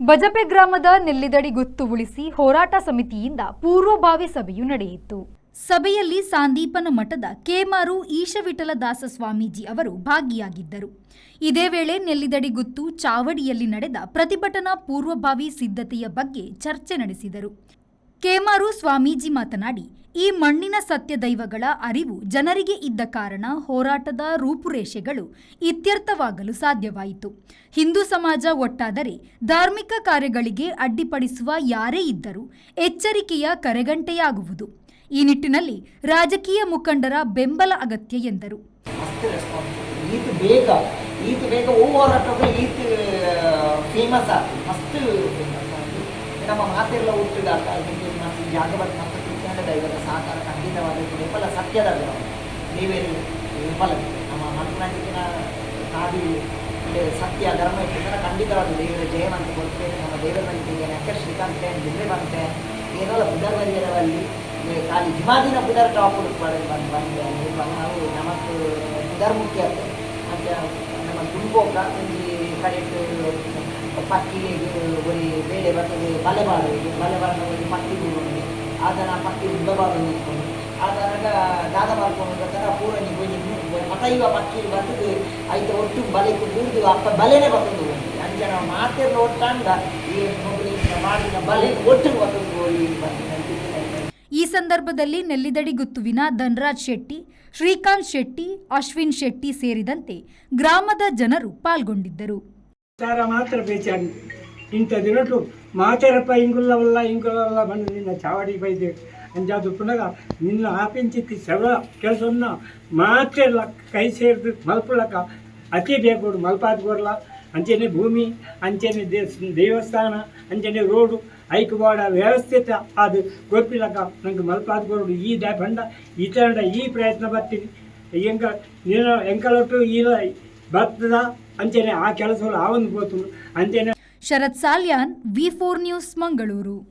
Bajpe ಗ್ರಾಮದ ನೆಲ್ಲಿದಡಿ ಗುತ್ತು ಉಳಿಸಿ ಹೋರಾಟ ಸಮಿತಿಯಿಂದ ಪೂರ್ವಭಾವಿ ಸಭೆಯು ನಡೆಯಿತು. ಸಭೆಯಲ್ಲಿ ಸಾಂದೀಪನ ಮಠದ ಕೇಮಾರು ಈಶವಿಠಲ ದಾಸ ಸ್ವಾಮೀಜಿ ಅವರು ಭಾಗಿಯಾಗಿದ್ದರು. ಇದೇ ವೇಳೆ ನೆಲ್ಲಿದಡಿ ಗುತ್ತು ಚಾವಡಿಯಲ್ಲಿ ನಡೆದ ಪ್ರತಿಭಟನಾ ಪೂರ್ವಭಾವಿ ಸಿದ್ಧತೆಯ ಬಗ್ಗೆ ಚರ್ಚೆ ನಡೆಸಿದರು. ಕೇಮಾರು ಸ್ವಾಮೀಜಿ ಮಾತನಾಡಿ, ಈ ಮಣ್ಣಿನ ಸತ್ಯ ದೈವಗಳ ಅರಿವು ಜನರಿಗೆ ಇದ್ದ ಕಾರಣ ಹೋರಾಟದ ರೂಪುರೇಷೆಗಳು ಇತ್ಯರ್ಥವಾಗಲು ಸಾಧ್ಯವಾಯಿತು. ಹಿಂದೂ ಸಮಾಜ ಒಟ್ಟಾದರೆ ಧಾರ್ಮಿಕ ಕಾರ್ಯಗಳಿಗೆ ಅಡ್ಡಿಪಡಿಸುವ ಯಾರೇ ಇದ್ದರೂ ಎಚ್ಚರಿಕೆಯ ಕರೆಗಂಟೆಯಾಗುವುದು. ಈ ನಿಟ್ಟಿನಲ್ಲಿ ರಾಜಕೀಯ ಮುಖಂಡರ ಬೆಂಬಲ ಅಗತ್ಯ ಎಂದರು. ಮಸ್ತ್ ರೆಸ್ಪಾನ್ಸ್. ಈತ್ ಬೇಗ, ಈತ್ ಬೇಗ ಹೋರಾಟಗಳು ಈತ್ ಫೇಮಸ್ ಆತು, ಮಸ್ತ್ ಫೇಮಸ್ ಆತು. ನಮ್ಮ ಮಾತೆಲ್ಲ ಹುಟ್ಟಿದ ಮಸ್ತ್ ಜಾಗ ಬಟ್ ಮಸ್ತ್ ಕೃಷ್ಣ ದೈವದ ಸಹಕಾರ ಖಂಡಿತವಾದ ಏಪಲ ಸತ್ಯದ ದೇವೇರು ಏಪಲ ನಮ್ಮ ಮನ್ಪುನಂಚಿನ ತಾದಿ ಸತ್ಯ ಧರ್ಮ ಇಟ್ಟಿದ್ರೆ ಖಂಡಿತವಾದ ದೇವರ ಜಯವಂತ ಕೊಡ್ತೇನೆ. ನಮ್ಮ ದೇವರ ಮಂತಿಗೆ ಅಕ್ಕ ಶ್ರೀಕಾಂತ್ ಜಿಲ್ಲೆ ಬಂತೆ ಏನಲ್ಲ ಪುದರ್ ಬರಿಯರವಲ್ಲಿ ಖಾಲಿ ಜುಮಾದಿನ ಪುದರ್ ಟಾಪ್ ಬಂದು ಬಂದು ನಾವು ನಮಕ್ ಪುದರ್ ಮುಖ್ಯ. ಅಂಚ ನಮ್ಮ ಗುಂಪೋಕ ಒಂಜಿ ಕಡೆಟ್ ಪಕ್ಕಿಗೆ ಒರಿ ಬೇಡೆ ಬರ್ತದೆ, ಬಲೆ ಬಾಡು ಬಲೆ ಬಾಡಿನ ಒಂಜಿ ಪಕ್ಕಿ ಬೂರುಂಡು. ಆತನ ಪಕ್ಕಿ ಉದ್ದ ಬಾಡು ನಿಂತ್ಕೊಂಡು ಆತನಾಗ ದಾದ ಮಾಡ್ಕೊಂಡು ಬರ್ತಾರ. ಪೂರ ಒಂಜಿ ಪತೈವ ಪಕ್ಕಿ ಬರ್ತದೆ, ಐತ ಒಟ್ಟು ಬಲೆಕ್ ಬೂರ್ದು ಅಪ್ಪ ಬಲೆನೇ ಬರ್ತದೆ. ಒಂಜಿ ಅಂಚ ನಾವು ಮಾತೆರ್ಲ ಒಟ್ಟಾಂಡ ಈ ಮೊಬೈಲ್ ಮಾಡಿದ ಬಲೆ ಒಟ್ಟು ಬರ್ತದೆ ಹೋಗಿ. ಈ ಸಂದರ್ಭದಲ್ಲಿ ನೆಲ್ಲಿದಡಿ ಗುತ್ತುವಿನ ಧನರಾಜ್ ಶೆಟ್ಟಿ, ಶ್ರೀಕಾಂತ್ ಶೆಟ್ಟಿ, ಅಶ್ವಿನ್ ಶೆಟ್ಟಿ ಸೇರಿದಂತೆ ಗ್ರಾಮದ ಜನರು ಪಾಲ್ಗೊಂಡಿದ್ದರು. ವಿಚಾರ ಮಾತ್ರ ಬೇಚಾಡಿ ಇಂಥ ದಿನಟು ಮಾತೆರಪ್ಪ ಇಂಗುಲ್ಲವಲ್ಲ ಇಂಗುಲ್ಲವಲ್ಲ ಬಂದು ನಿನ್ನ ಚಾವಡಿ ಬೈದೆ. ಅಂಜಾದು ಪುನಗ ನಿನ್ನ ಆಪಿಂಚಿತ್ತಿ ಸೆವ ಕೆಲಸನ್ನ ಮಾತೆಲ್ಲ ಕೈ ಸೇರಿದು ಮಲ್ಪುಳಕ ಅತಿ ಬೇಗೋಡು ಮಲ್ಪಾದ ಕೊರ್ಲ. ಅಂಚೆನೆ ಭೂಮಿ, ಅಂಚೆನೆ ದೇವಸ್ಥಾನ, ಅಂಚೆನೆ ರೋಡು ಐಕುವಾಡ ವ್ಯವಸ್ಥಿತ ಅದು ಗೊತ್ತಿಲ್ಲಕ ನಂಗೆ ಮಲ್ಪಾದ ಕೊರಡು. ಈ ದಾಪಂಡ ಈತಂಡ ಈ ಪ್ರಯತ್ನ ಬರ್ತೀನಿ. ಎಂಕ ನೀನು ಎಂಕಲೊಟ್ಟು ಈ ಬರ್ತದ ಅಂಚೆನೆ ಆ ಕೆಲಸ ಆವೊಂದು ಪೋತುಂಡು ಅಂಚೆನೆ. ಶರತ್ ಸಾಲ್ಯಾನ್, ವಿ4 ನ್ಯೂಸ್, ಮಂಗಳೂರು.